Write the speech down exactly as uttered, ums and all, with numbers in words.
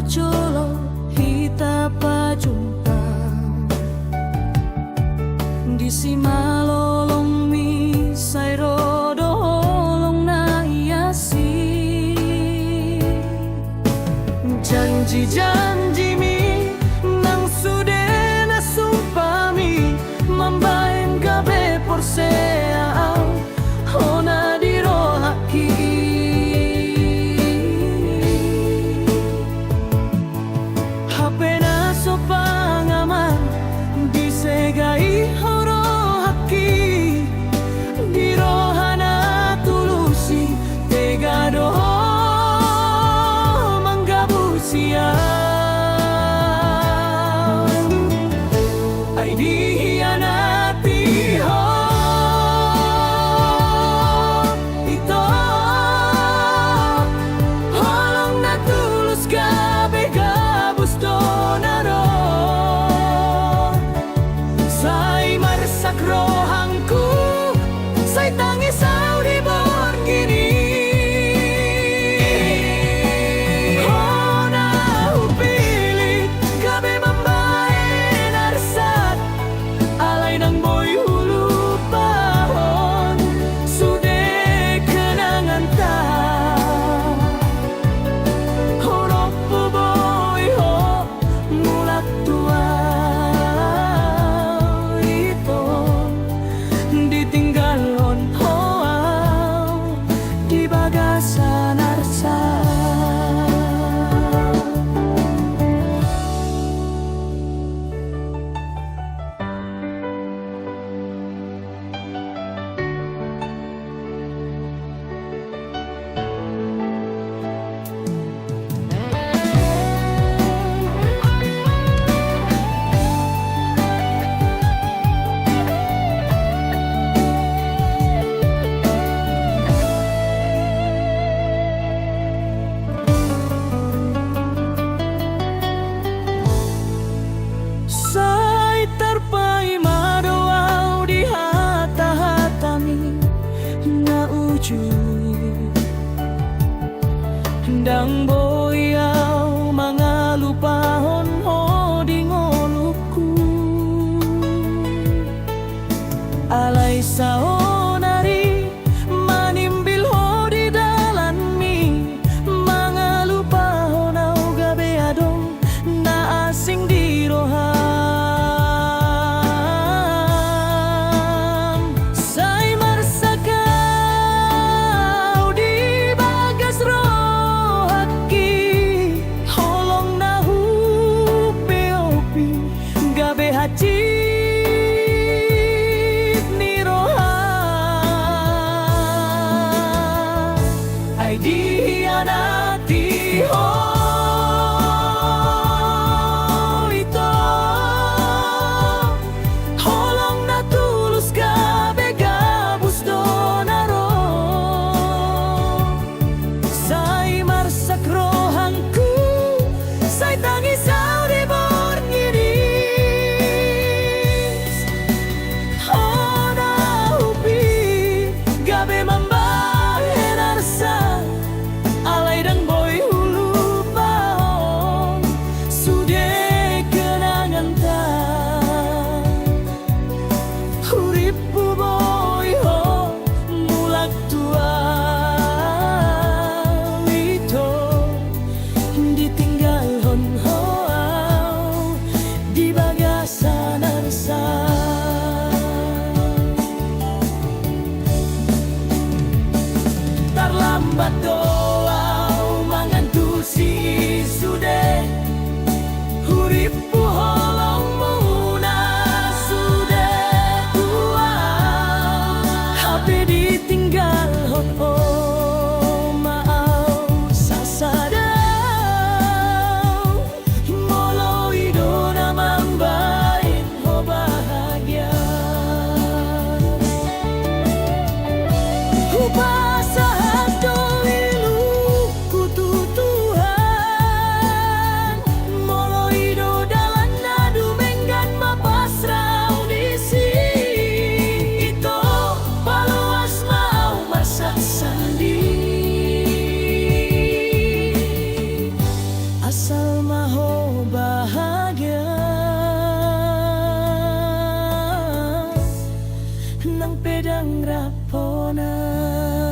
Jolo hita pajumpa, di simalolongmi sai ro do holong na iasi. Janji-janjimi nang sude na sumpami, mambahen gabe porsea au, hona di rohangki. Hape na so pangaman, disega i ho rohangki, di roha na tulus i, tega do ho manggabusi au. Ai dihianati ho, ito, holong na tulus gabe gabus do na ro. Sai marsak rohangku, sai tangis au di borngin i. Hona hupillit gabe mambahen arsak, nang pe ndang rap hona.